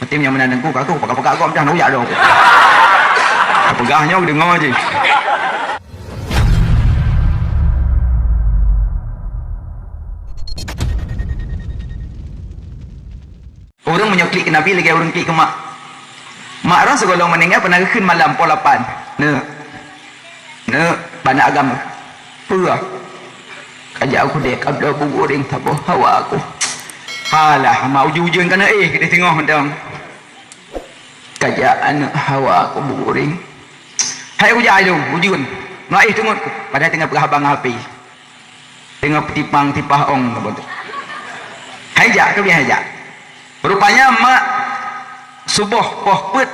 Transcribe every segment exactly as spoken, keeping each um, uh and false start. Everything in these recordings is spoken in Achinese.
Maté nyang meunan teungku, ka aku peugah-peugah gob dah, nak ujak dong. Peugah nyoe deungoe jih. Ureueng meunyoe klik keu Nabi lagèe ureueng klik keu mak. Mak droe sigohlom meuninggai pernah geukheun malam poh lapan. Neuk. Neuk, bak aneuk agam. Peue? Kajak aku dek, ka bloe bu goreng saboh hawa aku. Halah, mak ujeuen-ujeuen ka neuéh, keu singoh mantong. Kajak aneuk hawa aku bu goreng. Hai kujak ai lôn, ujeuen. Neuéh teungeut, padahai teungoh peugah abang Hapi. Teungoh peutipang tipah ong, hai jak, keubiet hai jak. Rupanya mak suboh poh peuet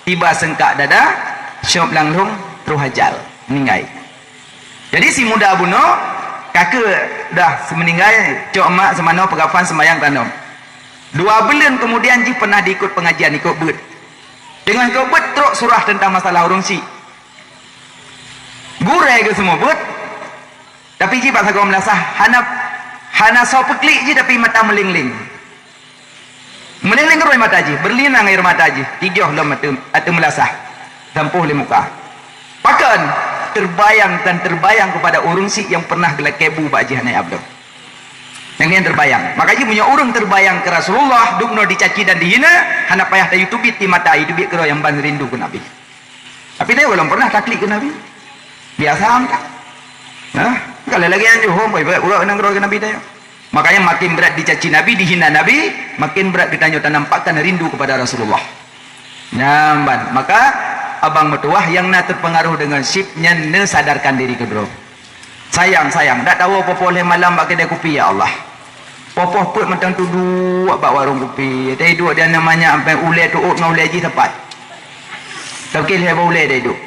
iba seungkak dada, syok langsong troh ajal, meuninggai. Jadi si muda bunoe, ka keuh dah seumeuninggai, cok mak seumanoe peukafan seumayang tanom. Dua buleuen keumudian jih pernah diikot peungajian, ikot beuet. Deungon ikot beuet trok surah teuntang masalah ureueng syik. Gurèe geuseumeubeuet, tapi jih bak sagoe meulasah, hana, hana soe peuklik jih tapi mata meuléng-léng. Meuléng-léng keudroe mata jih, beulinang air mata jih, tijoh lom ateueh, ateueh meulasah, sampôh lé muka. Pakon? Terbayang dan terbayang kepada ureueng syik nyang pernah geulakèe bu bak jih hana abloe. Nyang nyan terbayang. Maka jih meunyoe ureueng terbayang keu Rasulullah, dubnoe dicaci dan dihina, hana payah tayue teubiet ie mata, teubiet keudroe nyang ban rindu keu Nabi. Tapi tanyoe gohlom pernah taklik keu Nabi. Biasa mantong. Nah, kalau lagi anjur hom, baik-baik uroe nanggroe keu Nabi tanyoe. Makanya makin berat dicaci Nabi, dihina Nabi, makin berat geutanyoe tanampakkan rindu kepada Rasulullah. Nyan ban. Maka abang meutuwah nyang na terpengaruh dengan chip nyan neusadarkan diri keudroe. Sayang, sayang, dak tawoe poh-poh lhèe malam bak keudè kupi, ya Allah. Poh-poh peuet mantong teuduek bak warong kupi. Teuduek di aneuk manyak sampai ulèe teuôt ngon ulèe jih sapat. Tapi lhèe bak ulèe teuduek.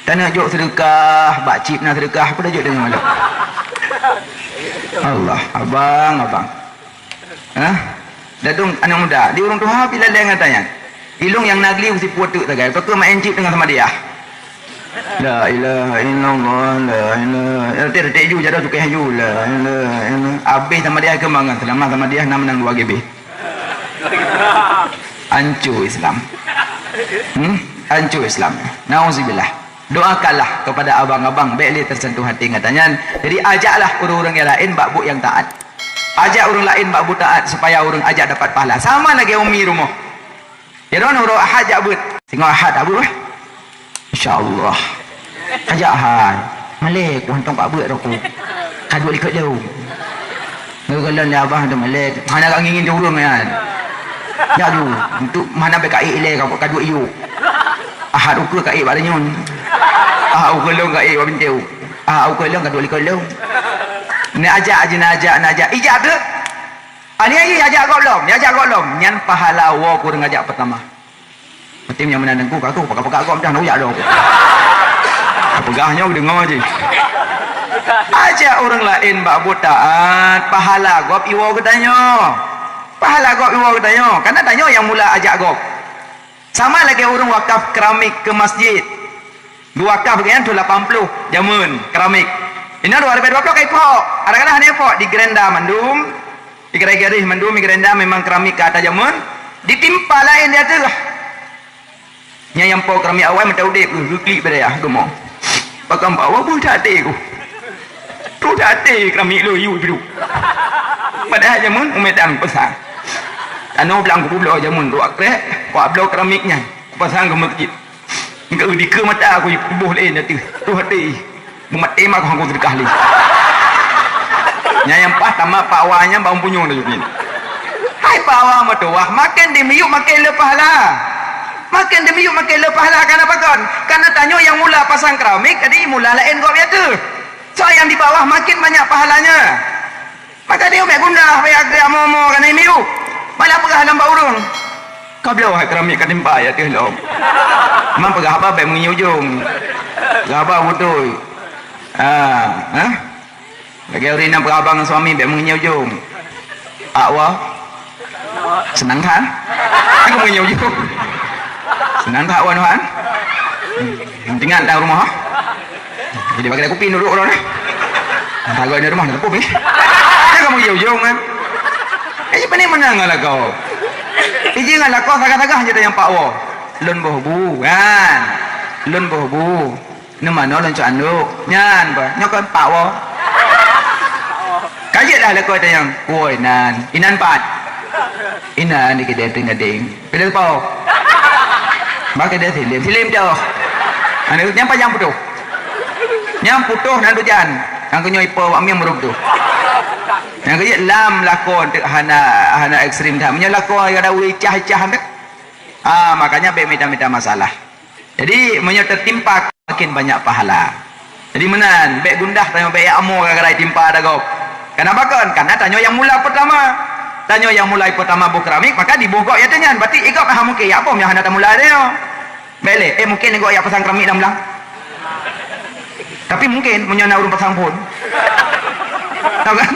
Taneuk jok seudeukah, bak chip na seudeukah, peue jok deungon malam. Allah, abang, abang. Hah? Dadong aneuk muda, di ureueng tuha pih lalèe ngon tanyan. Ilong nyang na gliu sipuet teuk sagai, pakon maén chip deungon Samadiyah. La ilaha illallah, la ilaha. Retek-retek ju jaroe cukai haju, la ilaha illallah. Abéh Samadiyah keumangan, seulama Samadiyah na meunang dua G B. Anco Islam. Hmm? Anco Islam. Nauzubillah. Doakanlah kepada abang-abang, bèk lé teusentuh até ngon tanyan. Jadi, ajaklah ureueng-ureueng nyang laén bak buet nyang taat. Ajak ureueng laén bak buet taat supaya ureueng ajak dapat pahala. Sama lagèe umi rumoh. Ya, droeneuh uroe Ahad jak beuet. Singoh Ahad jak beuet, eh? Insya Allah. Ajak hai. Malèe ku hantom bak beuet roh ku. Ka duek likot lom. Ngeugeulan lé abah tu malèe. Hana ka ngieng-ngieng ureueng nyan. Jak ju. Untuk mana bèk ka ék ilèe ka, ka duek yuk. Ahad ukeue ka ék bak reunyeun. Ahad ukeue lôn ka ék bak bintéu. Ahad ukeue lôn ka duek likot lôn. Neuajak, neuajak, neuajak. Ijak teuk. Ah, ni ajak gob lom, ni ajak gob lom. Nyan pahala woe kureueng ajak peutama. Maté nyang meunan teungku, ka aku peugah-peugah gob dah, nak ujak dong. Peugah nyoe deungoe jih. Ajak ureueng laén bak buet taat, pahala gob iwoe geutanyoe. Pahala gob iwoe geutanyoe. Karena tanyoe nyang mula ajak gob. Sama lagèe ureueng wakaf keramik keu masjid. Geuwakaf geuh nyan thôn lapan ploh jameun keramik. Inoe dua ribèe dua ploh ka ipok. Kadang-kadang hana ipok, digerenda mandum, digaréh-garéh mandum, digerenda memang keramik ka ata jameun, ditimpa laén di ateueh. Nyan nyang po keramik awai mantong udép, geuklik bak dayah geumo. Pakon bak awai beuh that até ku. Troh that até keramik lôn yue piduk. Padahai jameun umet dang pesan. Tanoh blang kubu bloe jameun dua krek, kuat bloe keramik nyan. Pasang keu meuseujid. Engkau dikeue mata aku, boh lé na teuh. Tuh até. Meumaté mak aku seudeukah lé. Nyang, nyang pas tamat Pak Wa nyan bak punyueng laju nyan. Hai Pak Wa meutuwah, maken dimiyueb maken le pahala. Maken dimiyueb maken le pahala, kana pakon? Kana tanyoe nyang mula pasang keramik, jadi mula laén gob ya teuh. Soe nyang di bawah maken banyak pahalanya. Maka dia umet gundah, payah geujak mo-mo keunan miyueb. Malah peugah lam bak ureueng. Ka bloe hai keramik ka timpa ya teuh lom. Mang peugah haba bèk meungieng ujong. Peugah haba beutôi. Ah, ha? Lagèe ureueng nyang peugah haba ngon suami bèk meungieng ujong. Ak wa. Seunang that. Aku meungieng ujong. Seunang that wa nuhan. Ingat dah rumoh. Jadi bagi aku pin duduk orang dah. Tago ni rumah nak pun. Jangan mau jauh-jauh kan. Eh, siapa ni menang lah kau? Iji ngon lakoe sagah-sagah jeuet nyang pak woe. Lôn boh bu, kan? Lôn boh bu. Neumanoe lôn cok anduk. Nyan bah, nyoe kon pak woe. Ka jeuet dah lakoe tanyong, "Woe inan, inan pat?" "Inan di keudè teuh gadeng." "Keudè po?" "Bak keudè silem, silem toh." Aneuk nyan pajan putôh. Nyan putôh nan tujan. Nyang keunyoe ipo awak mieng meurup tu. Nyang keujeuet lam lakoe teuk hana, hana ekstrem that. Meunyoe lakoe gara wicah-icah teuk. Ah, makanya bèk mita-mita masalah. Jadi, meunyoe teutimpa, makin banyak pahala. Jadi, meunan, bèk gundah tanyoe, bèk jak amoe gara-gara timpa ata gob. Kenapa kon? Karena tanyoe nyang mula pertama. Tanyoe nyang mulai pertama boh keramik, maka diboh gob ata nyan. Berarti i gob hana mungkin jak amoe nyang hana tamula ata nyoe. Bèk lé, eh, mungkin i gob jak pasang keramik lam blang. Tapi mungkin, meunyoe na ureueng pasang phôn. Tahu kan?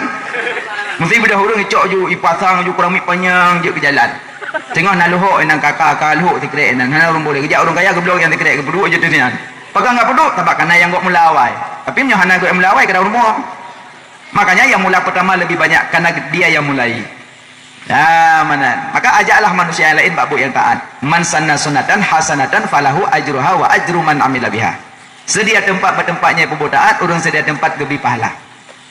Mesti beudah ureueng icok ju, ipasang ju keramik panyang jeuet keu jalan. Teungoh na luhok inan kaka, ka luhok sikrek inan, hana ureueng boleh. Geujak ureueng kaya geubloe nyang sikrek, geupeuduek jeuet nyan. Pakon geupeuduek? Sabab kana nyang gob mula awai. Tapi meunyoe hana gob mula awai, kada ureueng boh. Makanya yang mula pertama lebih banyak, karena dia yang mulai. Nah, mana? Maka ajaklah manusia yang lain bak buet nyang taat. "Man sanna sunnatan hasanatan falahu ajruha wa ajru man amila biha." Seudia teumpat bak teumpat nyang peubuet taat, ureueng seudia teumpat geubri pahala.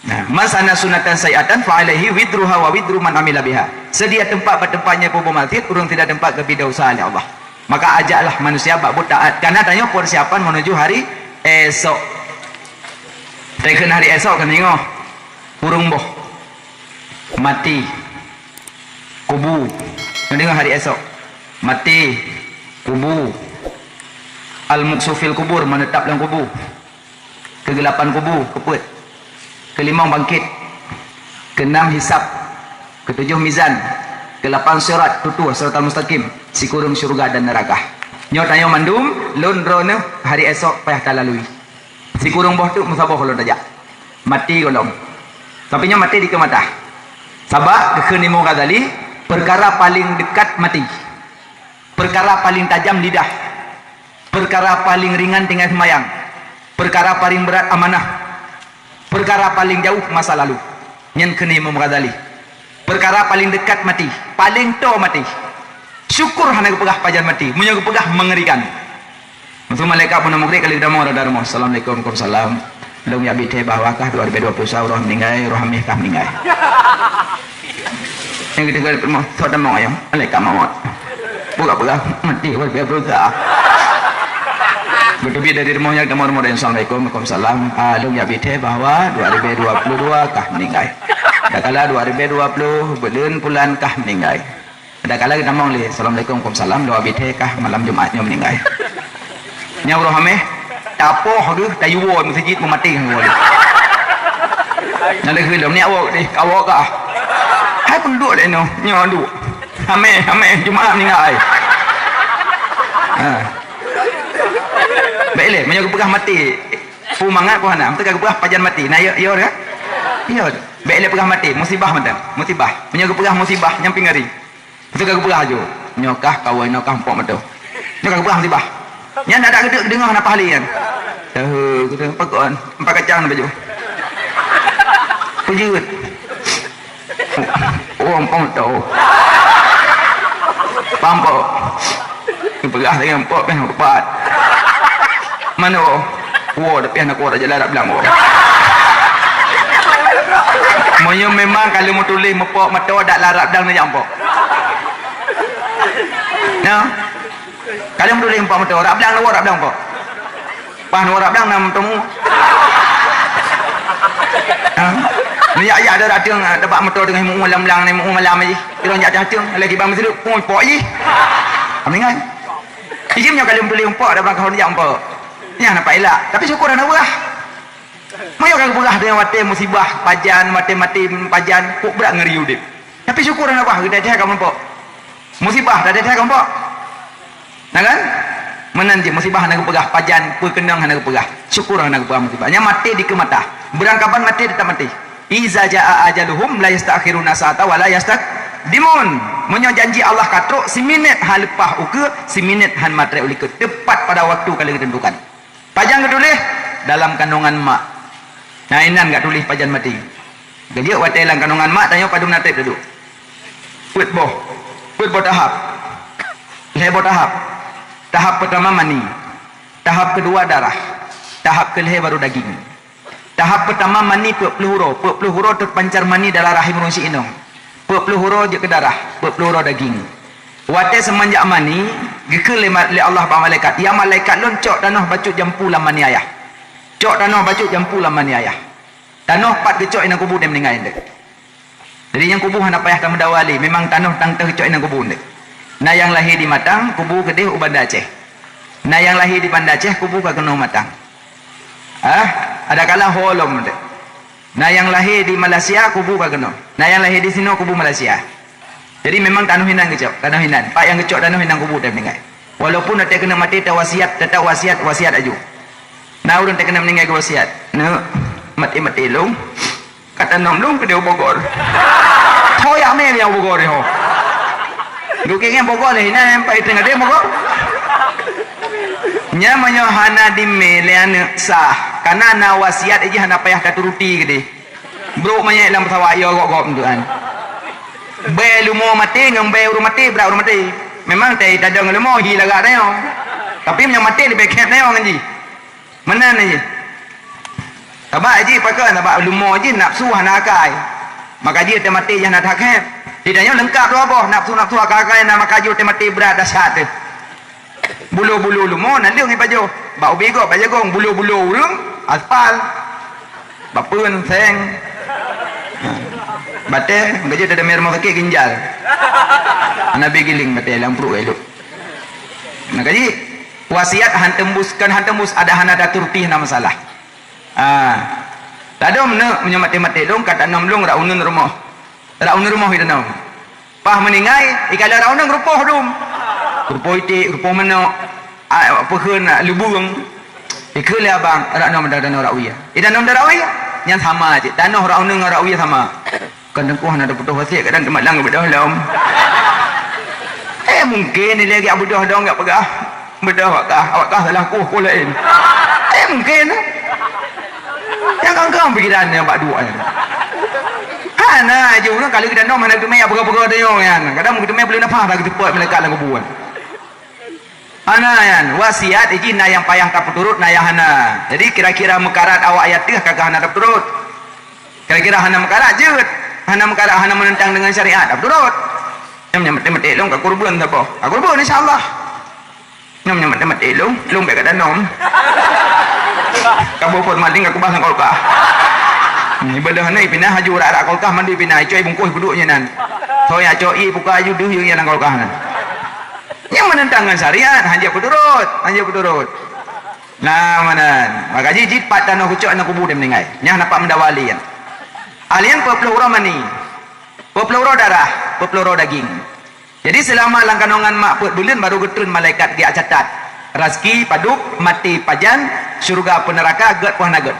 Nah, "Man sanna sunnatan sayyi'atan fa alaihi wizruha wa wizru man amila biha." Seudia teumpat bak teumpat nyang peubuet maksiat, ureueng seudia teumpat geubri desya lé Allah. Maka ajaklah manusia bak buet taat, karena tanyoe persiapan menuju hari esok. Teukheun hari esok kan ingoh, ureueng boh, maté, kubu. Neudeungoe hari esok, maté, kubu. Al-muksu fil kubur, menetap lam kubu. Keugelapan kubu, keupeuet. Keulimong bangkét. Keunam hisab. Keutujoh mizan. Keulapan sirat, tutoe siratal mustaqim. Sikureueng syeuruga dan neuraka. Nyoe tanyoe mandum, lôn droeneuh hari esok payah talalui. Sikureueng boh teuk meusaboh lôn tajak. Maté gohlom. Tapi nyoe maté dikeue mata. Sabab, geukheun Imam Ghazali, peukara paleng deukat maté. Peukara paleng tajam lidah. Peukara paleng ringan tinggai seumayang. Peukara paleng brat amanah. Peukara paleng jauh masa lalu. Nyan kheun Imam Ghazali. Peukara paleng deukat maté, paleng toe maté. Syukur hana geupeugah pajan maté, meunyoe geupeugah meungerikan. Meusu malaikat bunoe meugrek kali geutamong rada rumoh. Assalamualaikum, waalaikumsalam. Lôn jak bi thèe bahwa kah dua ribèe dua ploh sa uroe meuninggai, uroe Hamèh kah meuninggai. Nyang geutinggai di rumoh, soe tamong ayong? Malaikat maut. Peugah-peugah, maté dua ribèe dua ploh sa. Beuteubiet dari rumoh nyan tamong rumoh, "Assalamualaikum." "Waalaikumsalam." "Ah, lôn jak bi thèe bahwa dua ribèe dua ploh dua kah meuninggai. Adakala dua ribèe dua ploh buleuen pulan kah meuninggai. Adakala geutamong lé, 'Assalamualaikum, waalaikumsalam, lôn bi thèe kah malam Jumat nyoe meuninggai.'" Nyan uroe Hamèh, tapoh geuh, tayue woe meuseujid, meumaté ngon woe lé. Nyan lé keu lôn, "Ni awak deh, awak kah?" "Hai peuduek lé nyoe, nyoe duek. Hamèh, Hamèh, Jumat meuninggai." Ha. Bèk lé, meunyoe geupeugah maté, peue mangat peue hana, meuteuk geupeugah pajan maté. Nah, yo, yo, kan? Yo. Bèk lé peugah maté, musibah mantong. Musibah. Meunyoe geupeugah musibah, nyan pih ngeri. Meuteuk geupeugah laju. Nyoe kah kawan, nyoe kah mpok meuto. Nyoe ka geupeugah musibah. Nyan adak geudeuk geudeungoe hana paih lé nyan. Tahu, geudeungoe pakon, empat kacang na baju. Peujeuet. Oh, mpok meuto. Paham, Pok? Geupeugah lagèe mpok pih pat. Manoe? Woe, tapi hana kuat aja larat blang woe. Meunyoe memang ka lheueh meutuléh meupok meuto dak larat blang neujak mpok. Nah. Ka lheueh meutuléh mpok meuto, rak blang woe, rak blang mpok. Pah woe rak blang na meutumu. Ha? Neujak-jak dak dateueng, ah, teubak meuto teungoh meu lam blang, meu malam jih. Kira jak dateueng, lagi bang meusiduk, pun mpok jih. Kami ngai. Ijim nyoe ka lheueh meutuléh mpok, dak blang ka neujak mpok. Nyan nampak elak. Tapi syukur hana beurah. Meunyoe ka geupeugah deungon watèe musibah pajan, watèe maté pajan, kok brat ngeri udép. Tapi syukur hana bah, geudah ka meurumpok. Musibah dah ka meurumpok. Nah kan? Meunan jih musibah hana geupeugah, pajan, peue keunong hana geupeugah. Syukur hana geupeugah musibah. Nyan maté dikeue mata. Beurangkaban maté teutap maté. "Iza jaa ajaluhum la yasta'khiruna sa'ata wa la yastaqdimun." Meunyoe janji Allah ka trok, siminét han leupah ukeue, siminét han matrek ulikeu, teupat pada waktu ka lheueh geuteuntukan. Pajan geutuléh? Dalam kandungan mak. Nah, inan ka tuléh pajan maté. Geujak watèe lam kandungan mak, tanyoe padum na trép duek. Peuet boh. Peuet boh tahap. Lhèe boh tahap. Tahap peutama mani. Tahap keudua darah. Tahap keulhèe baru daging. Tahap peutama mani peuet ploh uroe. Peuet ploh uroe teupancar mani dalam rahim ureueng siinong. Peuet ploh uroe jeuet keu darah. Peuet ploh uroe daging. Watèe seumanjak mani, geukheun lé ma-, lé Allah bak malaikat, "Ya malaikat lôn, cok tanoh bacut jampu lam mani ayah. Cok tanoh bacut jampu lam mani ayah." Tanoh pat geucok inong kubu teuh meuninggai teuh. Jadi nyang kubu hana payah tameudawa lé, memang tanoh tang teuh geucok inong kubu teuh. Na nyang lahé di Matang, kubu keudéh u Banda Aceh. Na nyang lahé di Banda Aceh, kubu ka keunoe Matang. Ah, adakala ho lom teuh. Na nyang lahé di Malaysia, kubu ka keunoe. Na nyang lahé di sinoe, kubu Malaysia. Jadi memang tanoh inan geucok, tanoh inan. Pat nyang geucok tanoh inan kubu teuh meuninggai. Walaupun watèe keuneuk maté tawasiat, teutap wasiat, wasiat aju. Na ureueng teuh keuneuk meuninggai geuwasiat, "Neuk, maté-maté lôn, ka tanom lôn keudéh u Bogor." Tho yak mé nyang u Bogor nyoe. Duek ngon Bogor lé, inan nyang pai teuh ngadé Bogor. Nyan meunyoe hana dimé lé aneuk sah, kana na wasiat jih hana payah taturuti keudéh. Brok manyét lam pesawat, yo gop-gop tu kan. Bèe leumo maté ngon bèe ureueng maté, brat ureueng maté. Memang tai tadong leumo hi lagak tanyoe. Tapi meunyoe maté leubeh khép tanyoe ngon jih. Meunan jih. Sabab jih pakon, sabab leumo jih nafsu hana akai. Maka jih teumaté jih hana that khép. Di tanyoe leungkap dua boh, nafsu-nafsu akai-akai na, maka jih teumaté brat dahsyat teuh. Bulo-bulo leumo na leueng ipajoh. Bak ubé gob, bak jagong, bulo-bulo ureueng, aspal. Bak peuen, seng. Ha. Batèe, geujeuet teudamé rumoh sakét ginjal. Hana bé giléng batèe lam pruet ilok. Nah, kaji, wasiat han teumbus, kan han teumbus, ada hana taturuti hana masalah. Ah. Ladôm neuk meunyoe maté-maté lôn ka tanom lôn rot uneuen rumoh. Rot uneuen rumoh itanom. Paih meuninggai, ikalon rot uneuen rupoh dum. Rupoh iték, rupoh manok, a, peukheun, a, leubeung. Ikheun lé abang, rot nom tanoh rot wie. Itanom rot wie, nyan sama cit. Tanoh rot uneuen ngon rot wie sama. Kan teungku hana teupeutôh wasiat, kadang teumat lam beudôh lom. Eh, mungken ilèe geujak beudôh dong geujak peugah. Beudôh awak kah, awak kah salah kuh, kuh laén. Eh, mungken. Nyang kang-kang pikiran nyang bak duek nyan. Hana jih ureueng kalau geutanyoe hana geuteumé peugah-peugah tanyoe nyan. Kadang geuteumé peuleueh nafah dah geuteupot malaikat lam kubu nyan. Hana nyan, wasiat jih na nyang payah tapeuturot, na nyang hana. Jadi kira-kira meukarat awak nyang teuh ka hana tapeuturot. Kira-kira hana meukarat jeuet, hana meukarat, hana meunentang deungon syariat, tapeuturot. Nyam nyam maté-maté lôn ka kurban saboh. Ka kurban insya-Allah. Nyam nyam maté-maté lôn, lôn bèk ka tanom. Ka boh formalin ka keubah lam kulkas. Ibadah ni pinah aju rak-rak kulkas mandi pinah, icok bungkôh peuduek nyan nan. Soe nyang cok ie buka aju deuh ie lam kulkas nan. Nyang meunentang ngon syariat, hanjeuet peuturot, hanjeuet peuturot. Nah, meunan. Maka jih, jih pat tanoh geucok inong kubu teuh meuninggai. Nyan hana pat meudawa lé nyan. Ahli nyan peuet ploh uroe mani. Peuet ploh uroe darah, peuet ploh uroe daging. Jadi seulama lam kandongan mak peuet buleuen baru geutreun malaikat geujak catat. Raseuki, padub, maté, pajan, syeuruga, peuneuraka, gèt, poh hana gèt.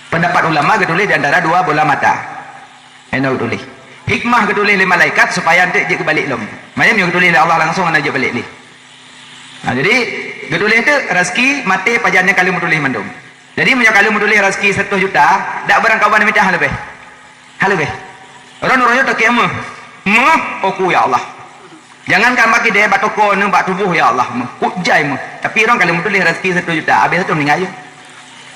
Pendapat ulama geutuléh di antara dua bola mata. Eno geutuléh. Hikmah geutuléh lé malaikat supaya eunteuk jeuet keubalek lom. Maknanya meunyoe geutuléh lé Allah langsung hana jeuet balek lé. Nah, jadi geutuléh teuk raseuki, maté, pajan nyan ka lheueh meutuléh mandum. Jadi meunyoe ka lheueh meutuléh raseuki seratus juta, dak barangkaban mita hana leubeh. Hana leubeh. Droeneuh uroe nyoe toke meuh. Meuh, oku ya Allah. Jangankan bak kidée, bak toko neuh, bak tuboh, ya Allah, meuh. Kok jai meuh. Tapi droe ka lheueh meutuléh raseuki satu juta, habéh satu meuninggai.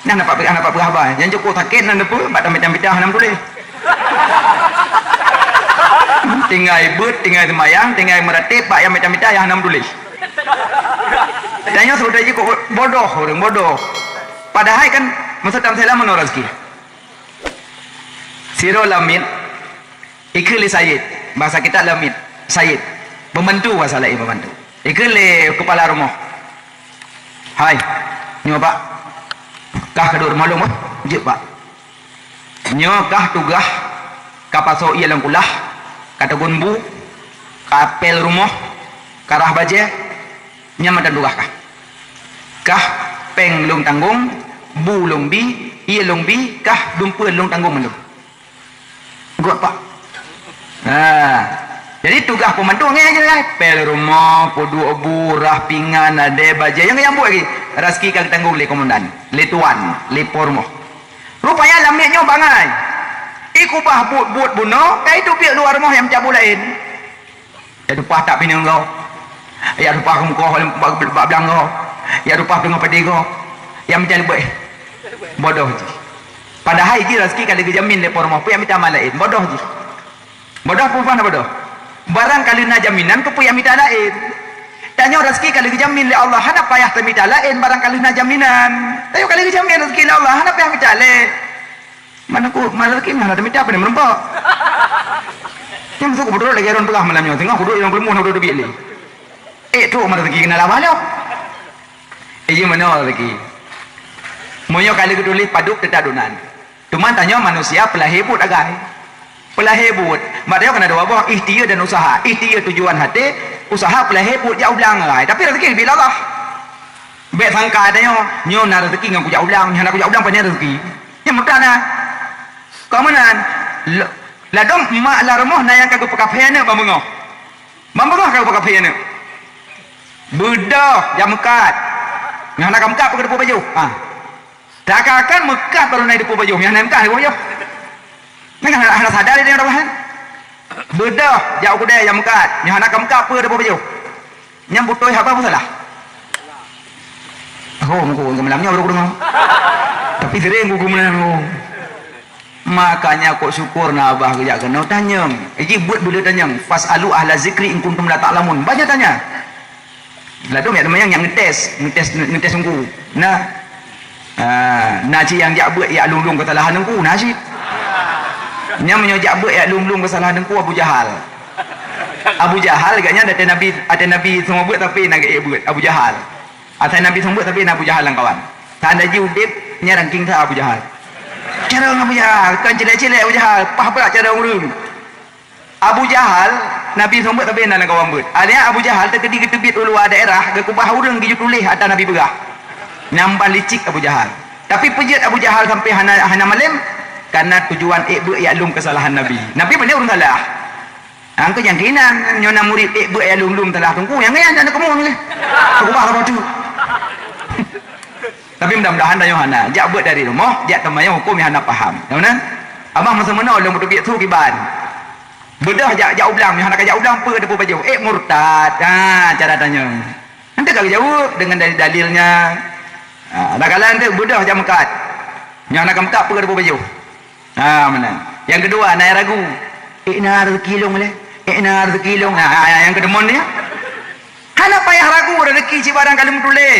Nyan dapat peugah, dapat peugah haba. Nyang cukup sakét nan deue, bak tamita-mita hana meutuléh. Tinggai beuet, tinggai seumayang, tinggai meuratéb, bak nyang mita-mita nyang hana meutuléh. Dan nyoe seudeh jih kok bodoh, ureuëng bodoh. Padahai kan masa tam saya lama no raseuki. Sidroe lamiet, ikheun lé sayed, bahasa kita lamiet, sayed, pembantu bahasa laén pembantu. Ikheun lé kepala rumoh, "Hai, nyoe Pak, kah ka duek rumoh lôn, bah?" "Jeuet Pak." "Nyoe kah tugaih ka pasoe ié lam kulah, ka teugon bu, ka apel rumoh, ka rhah bajée, nyan mantong tugaih kah. Kah péng lôn tanggong, bu lôn bi, ié lôn bi, kah dumpeue lôn tanggong mandum." Gèt Pak. Nah, jadi tugaih pembantu ngieng aja lah. Pel rumoh, peuduek bu, rhah pingan, adé bajée, nyang nyang buet lagi. Raseuki ka geutanggong lé komandan, lé tuan, lé po rumoh. Rupanya lamiet nyoe bangai. Ikubah buet-buet bunoe, ka iteubiet luwa rumoh nyang meucabu laén. Jak tumpah tak pineung gob. Jak tumpah keumeukoh bak, bak, bak blang gob. Jak tumpah teungoh padé gob. Jak mita leubeh. Bodoh jih. Padahai jih raseuki ka lheueh geujamin lé po rumoh, peue jak mita ma laén. Bodoh jih. Bodoh peue na bodoh? Barang ka lheueh na jaminan, keupeue jak mita laén? Tanyoe raseuki ka lheueh geujamin lé Allah, hana payah tamita laén, barang ka lheueh na jaminan. Tanyoe ka lheueh geujamin raseuki lé Allah, hana payah mita lé. Mana ku, mana lagi mana ada mita apa ni merempak? Yang masuk kubur lagi orang pelah malam nyoh, tengah kudu yang belum nak duduk bilik. Eh, tu mana lagi kena lawan lo. Eh, iya mana lagi? Moyo kali ketulis paduk tetap dunan. Cuman tanyoe manusia peulahé buet agai. Peulahé buet. Mak tanyoe kena dua boh, ikhtiar dan usaha. Ikhtiar tujuan hati, usaha peulahé buet jak ublang agai. Tapi rezeki bila Allah. Bèk sangka tanyoe, nyoe na rezeki ngon kujak ublang, nyoe hana kujak ublang pane rezeki. Nyan mudah na. Kau meunan, ladôm mak lam rumoh na nyang ka geupeukafé aneuk ban beungoh. Ban beungoh ka geupeukafé aneuk. Beudôh jak meukat. Nyoe hana ka meukat peue keu deupeu bajôh. Ha. Takkan meukat baru na deupeu bajôh. Nyoe hana meukat deupeu bajôh. Nyoe hana, hana sadar dia orang bahan. Beudôh jak u keudè jak meukat. Nyoe hana ka meukat peue deupeu bajôh. Nyang beutôi haba pun salah. Oh, muka ureueng malam nyoe baru kudeungoe. Tapi sering kuku malam. Makanya kok syukur na abah geujak keunoe tanyong. Iji buet bile tanyong. Fasalu ahla zikri in kuntum la ta'lamun. Banyak tanya. Lalu yak teuma nyang ngetes, ngetes, ngetes ungku. Nah, Ah, na cit nyang jak beuet jak lôn-lôn keusalahan teungku, na cit. Nyan meunyoe jak beuet jak lôn-lôn keusalahan teungku Abu Jahal. Abu Jahal gobnyan ateueh Nabi, ateueh Nabi seumeubeuet tapi na geuék beuet Abu Jahal. Ateueh Nabi seumeubeuet tapi na Abu Jahal lam kawan. Tanda jih udeb nyan ranking that Abu Jahal. Carông Abu Jahal, kon cilek-cilek Abu Jahal, paih brat carông ureueng. Abu Jahal, Nabi seumeubeuet tapi na lam kawan beuet. Akhirnya Abu Jahal teukeudi geuteubiet u luwa daerah, geukeubah ureueng geujituléh atra Nabi peugah. Nyan ban licik Abu Jahal. Tapi peue jeuet Abu Jahal sampai hana, hana malem? Karena tujuan ék beuet jak lôn keusalahan Nabi. Nabi pandai ureueng salah. Angkeu nyang keunan, nyoe na murit ék beuet jak lôn-lôn salah teungku, nyang nyan hana keumuen lé. Keubah saboh teuk. Tapi mudah-mudahan tanyoe hana. Jak beuet dari rumoh, jak teumayong huköm nyang hana paham. Nyang meunan? Abah masa meunoe lôn beuteubiet su kiban. Beudôh jak, jak ublang, nyang hana ka jak ublang peue deupeu bajôh? Eh, murtad. Ha, cara tanyoe. Nanti ka geujaweueb dengan dalil-dalilnya. Ha, kadang-kadang nanti beudôh jak meukat. Nyang hana ka meukat peue deupeu bajôh? Ha, meunan. Nyang keudua, na ragu. Eh, na rezeki lôn lé. Eh, na rezeki lôn. Ha, ha, ha, nyang keudeumon nyan. Hana payah ragu rezeki cit barang ka lheueh meutuléh.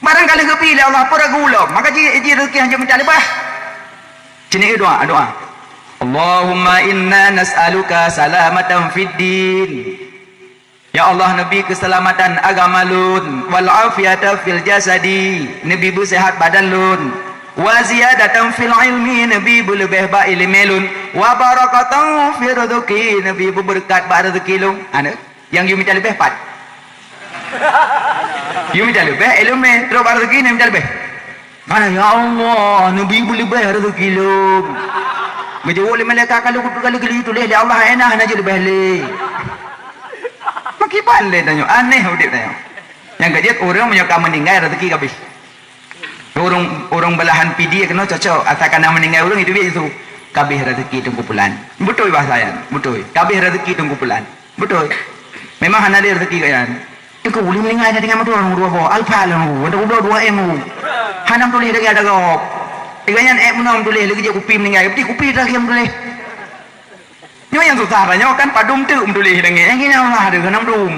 Barang ka lheueh geubri lé Allah, peue ragu lom. Maka ji, ji rezeki hanjeuet mita leubeh. Sini doa, doa. Allahumma inna nas'aluka salamatan fid din. Ya Allah, neubi keuseulamatan agama lôn, wal afiyata fil jasadi, neubi beuseuhat badan lôn, wa ziyadatan fil ilmi, neubi beuleubeh bak iéleumé lôn, wa barakatan fi rizqi, neubi beubeureukat bak rezeki lôn. Aneuk. Nyang yue mita leubeh pat? Yue mita leubeh, iéleumé, trok bak rezeki na mita leubeh. Mana, "Ya Allah, neubi beuleubeh rezeki lôn." Geujaweueb lé malaikat, "Kalau, kalau geuyue tuléh lé Allah, hana, hana jeuet leubeh lé." Meukiban lé tanyoe, aneh udeb tanyoe. Nyang keujeuet ureueng meunyoe ka meuninggai rezeki ka abéh. Ureueng, ureueng beulahan pidie keunoe cocok, asai ka na meuninggai ureueng itu biasa su. Ka abéh rezeki Teungku Pulan. Beutôi bahasa nyan, beutôi. Ka abéh rezeki Teungku Pulan. Beutôi. Memang hana lé rezeki gobnyan. Teungku, ulôn meuninggai na tinggai moto lôn dua boh, Alphard lôn, ada ubloe dua M lôn. Hana meutuléh lagèe ada gob. Gobnyan ék meunoe meutuléh lagèe jeuet kupi meuninggai, berarti kupi terakhir meutuléh. Nyoe nyang susah tanyoe kan padum teuk meutuléh lagèe, nyang keunan susah deuh hana meudum.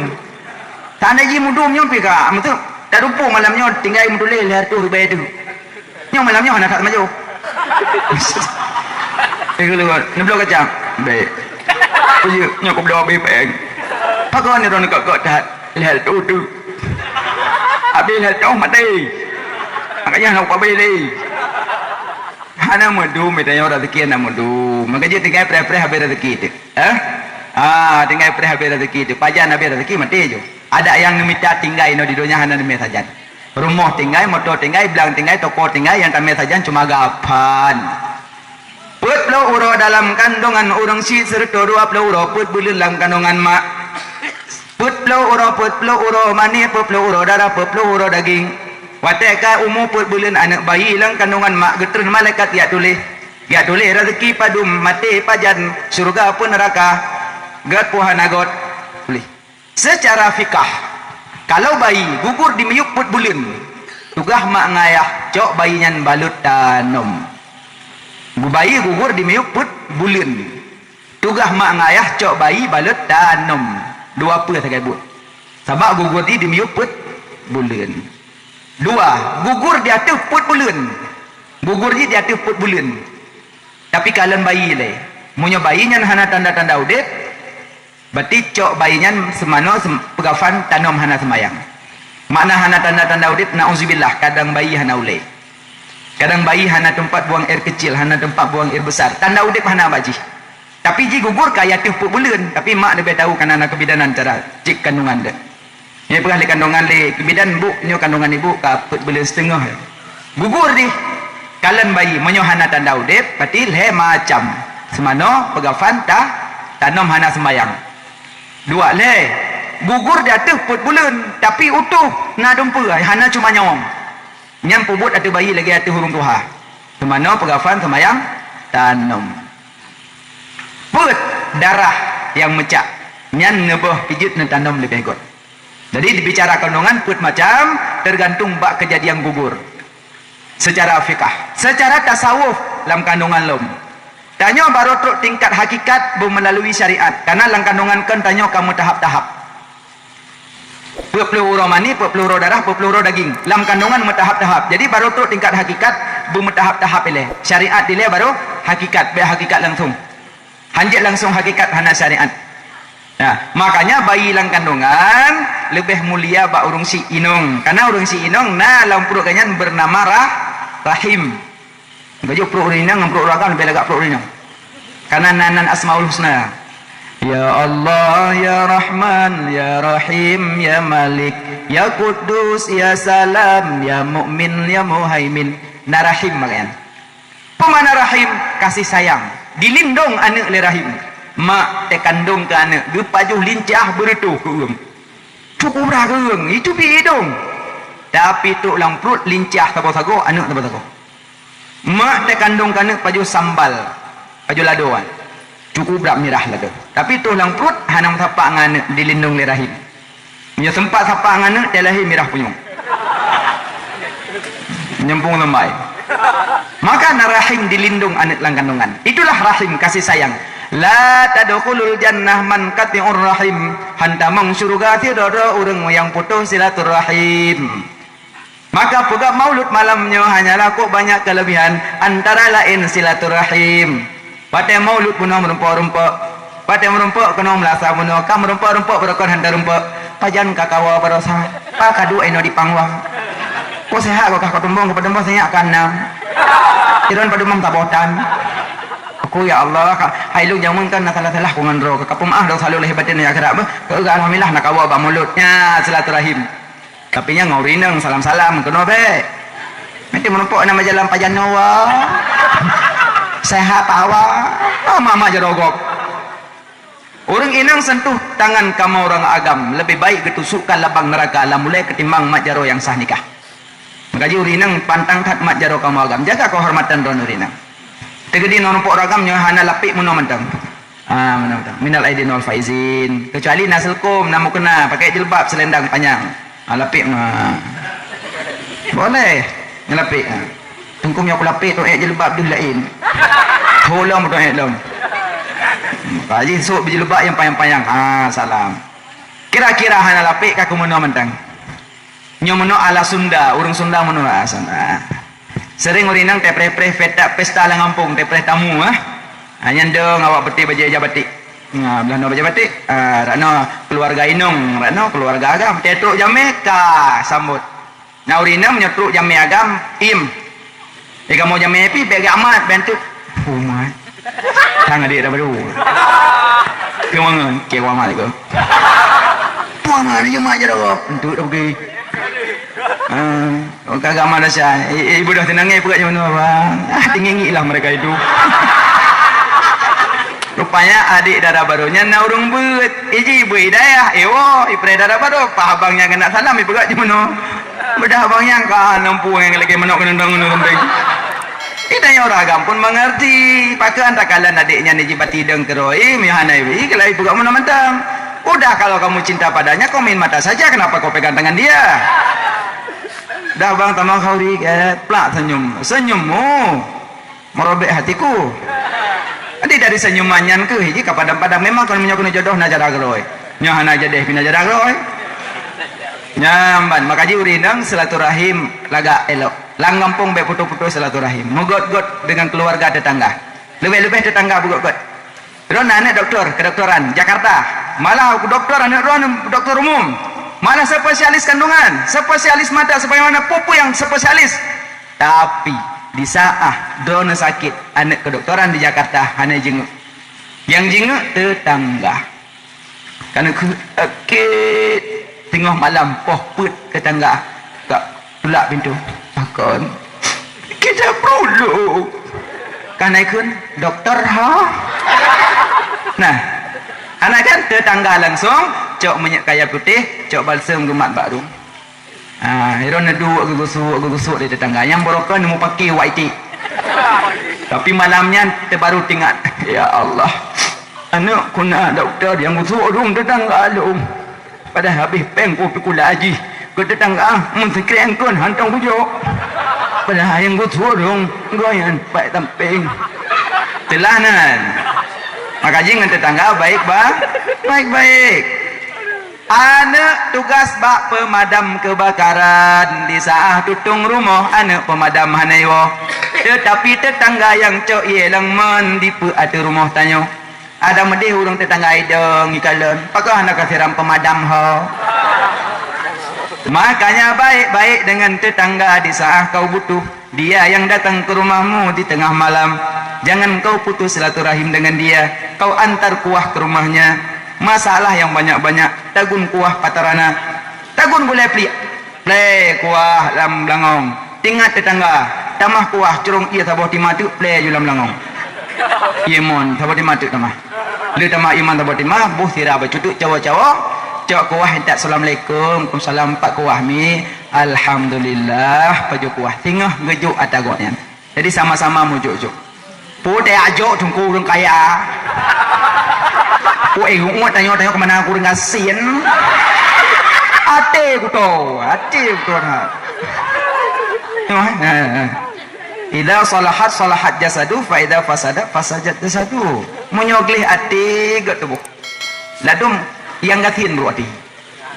Tanda jih meudum nyoe pih ka, meuteuk tadumpok malam nyoe tinggai meutuléh lhèe reutôh ribèe teuk. Nyoe malam nyoe hana that majoh. Eh, keuluar, neubloe kacang. Bèk. Peue jeuet, nyoe kubloe abéh péng. Pakon nyoe droeneuh kok-kok that lhèe reutôh teuk. Abéh lhèe reutôh maté. Makajih hana kupabe lé. Hana meudum, tanyoe rezeki hana meudum. Maka jeuet tinggai preh-preh habéh rezeki teuk. Eh? Ah, tinggai preh habéh rezeki teuk. Pajan habéh rezeki maté ju. Adak nyang neumita tinggai inoe di donya hana neumè sajan. Rumoh tinggai, moto tinggai, blang tinggai, toko tinggai, nyang tamè sajan cuma gapan. Peuet ploh uroe dalam kandongan ureueng syiek, sireutôh dua ploh uroe peuet buleuen lam kandongan mak. Peuet ploh uroe, peuet ploh uroe mani, peuet ploh uroe darah, peuet ploh uroe daging. Watèe ka umu peuet buleuen aneuk bayi lam kandongan mak, geutreun malaikat jak tuléh. Jak tuléh rezeki padum, maté pajan, syeuruga peue neuraka. Gèt peue hana gèt. Seucara fikah, kalau bayi gugur di miyueb peuet buleuen, tugaih mak ngon ayah cok bayi nyan balot tanom. Bayi gugur di miyueb peuet buleuen, tugaih mak ngon ayah cok bayi balot tanom. Dua peue sagai buet. Sabab gugur di, di miyueb peuet buleuen. Dua, gugur di ateueh peuet buleuen. Gugur di, di ateueh peuet buleuen. Tapi kalon bayi lé. Meunyoe bayi nyan hana tanda-tanda udeb, berarti cok bayi nyan seumanoe sem-, peugafan tanom hana seumayang. Makna hana tanda-tanda udeb, nauzubillah, kadang bayi hana ulée. Kadang bayi hana teumpat buang air kecil, hana teumpat buang air besar. Tanda udeb hana bak jih. Tapi jih gugur ka ateueh peuet buleuen, tapi mak leubeh tahu kareuna na keubidanan cara cek kandungan deuh. Nyoe peugah lé kandungan lé keubidan, bu, nyoe kandungan ibu ka peuet buleuen siteungoh. Gugur dih. Kalon bayi, meunyoe hana tanda udeb, berarti lhée macam. Seumanoe, peugafan, ta-, tanom hana seumayang. Dua, lhée. Gugur di ateueh peuet buleuen, tapi utoh na dumpeue, hana cuma nyawöng. Nyan peubuet ateueh bayi lagée ateueh ureuëng tuha. Seumanoe, peugafan, seumayang, tanom. Peuet, darah nyang meucak, nyan neuboh keu jeuet neutanom leubeh göt. Jadi, dibicara kandungan peuet macam, teugantung bak keujadian gugur. Seucara fikah, seucara tasawuf lam kandungan lom. Tanyoe barô trok tingkat hakikat beumeulalui syariat, kareuna lam kandungan kon tanyoe ka meutahap-tahap. Peuet ploh uroe mani, peuet ploh uroe darah, peuet ploh uroe daging. Lam kandungan meutahap-tahap. Jadi, barô trok tingkat hakikat, beumeutahap-tahap ilée. Syariat ilée barô hakikat, bék hakikat langsung. Hanjeuet langsung hakikat hana syariat. Nah, makanya bayi lam kandungan leubeh mulia bak ureuëng syiek inong. Kareuna ureuëng syiek inong na lam pruet geuh nyan beunama rah-, rahim. Geuh pruet ureuëng inong ngon pruet ureuëng agam leubeh lagak pruet ureuëng inong. Kareuna na nan Asmaul Husna. Ya Allah, ya Rahman, ya Rahim, ya Malik, ya Quddus, ya Salam, ya Mukmin, ya Muhaimin. Na rahim makna nyan. Peue makna rahim? Kasih sayang. Dilindong aneuëk lé rahim. Mak teukandong keu aneuëk, geupajoh lincah beureutôh keu ureuëng. Cukup brat keu ureuëng, itu pi idong. Tapi trok lam pruet lincah sagoe-sagoe, aneuëk sagoe-sagoe. Mak teukandong keu aneuëk pajoh sambal, pajoh lado. Cukup brat mirah lagée. Tapi trok lam pruet hana meusapat ngon aneuëk, dilindong lé rahim. Nyoe sempat sapat ngon aneuëk, teuh lahé mirah punyueng. Nyempung lembai. Maka na rahim dilindong aneuëk lam kandungan. Itulah rahim kasih sayang. La tadkhulul jannah man qati'ur rahim. Han tamong syeuruga sidroe-droe ureuëng nyang putôh silaturahim. Maka peugah maulud malam nyoe hanyalah kok banyak kelebihan, antara lain silaturahim. Watée maulud bunoe meurumpok-rumpok. Watée meurumpok keunoe meulasa bunoe, ka meurumpok-rumpok beurokon hantar rumpok. Pajan ka kawa barosa, pa ka duek inoe di pangwang. Ko sehat ko kah ko tumbong, ko peutumbong sehat ka nam. Sidroe padum saboh tan. Aku ya Allah, ka hai lôn jameun kan na salah-salah ku ngon droe, ka peumeu'ah dosa lôn lahé batén ya akhirat beuh. Keu alhamdulillah na kawa bak maulud. Nya silaturahim. Tapi nyang ureuëng inong salam-salam keunoe bék. Nanti meurumpok nama jalan pajan nyoe. Sehat awak. Oh, mama jerogok. Ureuëng inong sentuh tangan kamoe ureuëng agam lebih baik geutusukkan labang neuraka lam ulée ketimbang mat jaroe nyang sah nikah. Maka jih ureuëng inong pantang that mat jaroe kamoe agam. Jaga keuhormatan droe ureuëng inong. Teugeudi ngon rumpok ureuëng agam nyoe hana lapik meunoe mantong. Ah, meunoe mantong. Minal aidin wal faizin. Kecuali na seukum, na mukena, pakai jilbab selendang panjang. Ah, lapik mah. Boleh. Ngelapik. Ah. Teungku nyoe kulapik tu ék jilbab deuh laén. Holong tu ék lom. Pak Haji sôk beujilbab nyang panyang-panyang. Ha, salam. Kira-kira hana lapik ka keu meunoe mantong. Nyoe meunoe ala Sunda, ureuëng Sunda meunoe ala Sunda. Sering ureuëng inong teupreh-preh pesta, pesta lam gampông, teupreh tamu, ah. Ha, nyan dong awak peuti bajée ija batik. Ha, blah noe bajée batik, ah, rak noe keuluwarga inong, rak noe keuluwarga agam. Teutrok jamé ka sambot. Na ureuëng inong nyoe trok jamé agam, im. Di kamoe jamé pih bék geuamat, bék enteuk. Umat. Sang adik dah baru. Keumangan, keu amat ko. Puang mana je mak jaroe. Enteuk dah pergi. Ah, ka agama dasar. Eh, eh, ibu dah tenang eh, peugah macam mana, bang? Ah, tinggi lah mereka itu. Rupanya adik dara baru nyan na ureuëng beuet. Iji beu hidayah, eh, woe, ipreh dara baru. Pah abang nyang keuneuk salam, ipeugah macam mana? Beudah abang nyang ka nampu nyang lagée manok keunong-keunong sampéng. Ih, tanyoe ureuëng agam pun mengerti. Pakon takalon adék nyan jibati dong keuroi, meuhana ibi, keulah ipeugah meunoe mantong. Udah, kalau kamu cinta padanya, kau main mata saja, kenapa kau pegang tangan dia? Dah bang tamah khauri, eh, plak senyum. Senyummu merobek hatiku. Jadi dari senyuman nyan keuh, ji ka padam-padam. Memang kon meunyoe keuneuk jodoh na jaroe. Nyoe hana jadeh pih na jaroe. Nyan ban, maka ji ureueng inong silaturahim lagak elok. Lam gampông bèk putôh-putôh silaturahim. Meugot-got dengan keluarga tetangga. Leubeh-leubeh tetangga beugot-got. Droeneuh aneuk doktor, kedokteran, Jakarta. Malah doktor aneuk droeneuh doktor umum. Malah spesialis kandungan, spesialis mata, spesialis mana, peue-peue nyang spesialis. Tapi, di saat droeneuh sakét, aneuk kedokteran di Jakarta hana jingeuk. Nyang jingeuk tetangga. Karena keu-, sakét, teungoh malam, poh peuet tetangga. Ka tulak pintoe. Pakon? Kita perlu. Kan ikun doktor ha? Nah, anak kan tetangga langsung, cok minyak kayu putih, cok balsem geumat bak rhueng. Ah, Iron neuduek geugusuk, geugusuk di tetangga. Nyang barokon neumupaki wak itik. Tapi malam nyan teubaru teuingat, "Ya Allah, aneuk ku na doktor nyang gusuk rhueng tetangga lôn." Padahai habéh péng ku pikula jih keu tetangga, meusikrek kon hantong kujok. Padahai nyang gusuk rhueng goyan paih sampéng. Teulah nan. Maka jih ngon tetangga baik ba-, baik-baik. Aneuk tugas bak peumadam keubakaran, di saat tutong rumoh aneuk peumadam hana iwoe. Teutapi tetangga nyang cok ié lam mon dipeu ateueh rumoh tanyoe. Ada meudeh ureueng tetangga idong ikalon, pakon hana kasiram peumadam ho. Makanya baik-baik dengan tetangga di saat kau butuh. Dia yang datang ke rumahmu di tengah malam, jangan kau putus silaturahim dengan dia, kau antar kuah ke rumahnya. Masalah yang banyak-banyak, tagun kuah patarana. Tagun gulai plik, plè kuah lam beulangong. Tingat tetangga, tamah kuah curong ié saboh tima teuk plè ju lam langong. Ié mon saboh tima teuk tamah. Lé tamah ié mon saboh tima, boh sira bacut teuk cawa-cawa. Cok kuah intat assalamualaikum, waalaikumsalam, pat kuah mi. Alhamdulillah, pajoh kuah. Singoh geujok ata gobnyan. Jadi sama-sama mujok-jok. Peue teuh ajok teungku ureueng kaya. Peue eh, uet tanyoe-tanyoe keumanö ureueng gasien. Até kuto, até kuto na. Idza salahat salahat jasadu, fa idza fasada fasadat jasadu. Meunyoe gleh até, gèt tuboh. Ladôm nyang gasien brôk até.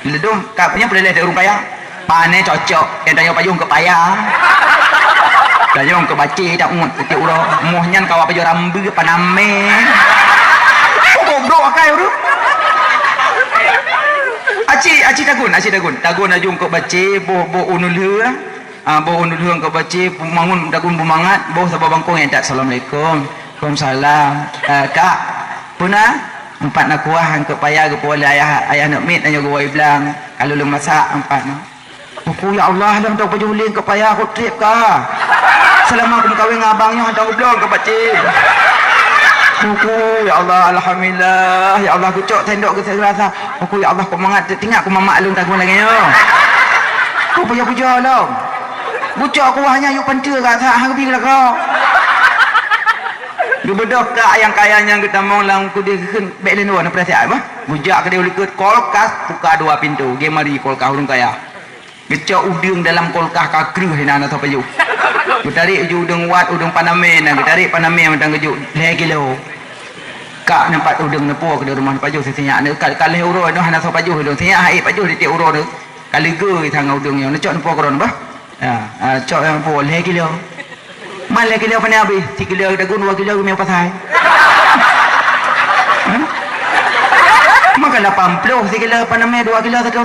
Ladôm, ka, nyan peureulèe ureueng kaya. Pane cocok, nyang tanyoe pajoh keu paya. Tanyoe keu bacé, tak ngut, tiep uroe. Moh nyan kawa pajoh rambeu, panamé. Oh, goblok akai ureueng. Aci, aci tagun, aci tagun. Tagun aju keu bacé, boh, boh unu lheueh. Ah, boh unu lheueh keu bacé, mangun tagun beumangat, boh saboh bangkong nyang tak, "Assalamualaikum." "Waalaikumsalam." "Eh, Kak, peue na?" "Empat na kuah, eungkôt paya geupuwoe lé ayah, ayah neuk miet, tanyoe geuwoe i blang. Ka lôn masak empat na." "Uku, ya Allah, lôn tông pajoh lé eungkôt paya, ku trép ka. Seulama kumeukawen ngon abang nyoe hana goblong keu bacé." "Uku, ya Allah, alhamdulillah, ya Allah, geucok sendok geuseuk rasa. Uku, ya Allah, kok mangat teuingat ku mamak lôn tagun lagèe nyoe. Ku pajoh-pajoh lom. Geucok kuah nyan yue panteue ka sa hang bi lako." Geubeudôh kak nyang kaya nyan geutamong lam keudè kheun bèk lé nyoe na peurasaan bah. Geujak keudè u likot kulkas, buka dua pintoe, geuh mari kulkas ureueng kaya. Geucok udeueng dalam kulkas ka kreueh inan atau pajoh. Geutarek ju udeueng wat, udeueng panamé nyan, geutarek panamé mantong geujok lhèe kilo. Kak nyan pat udeueng neupuwoe keudè rumoh neupajoh sisinyak nyan, ka, ka lhèe uroe nyoe hana soe pajoh udeueng. Sinyak hai pajoh di tiep uroe nyoe. Ka leugoe tangan udeueng nyoe, neucok neupuwoe keudroe bah. Ha, ha, cok nyang puwoe lhèe kilo. Man lhèe kilo pane habéh? Sikilo tagun, dua kilo geumiyueb pasai. Ha? Maka lapan ploh sikilo panamé, dua kilo satu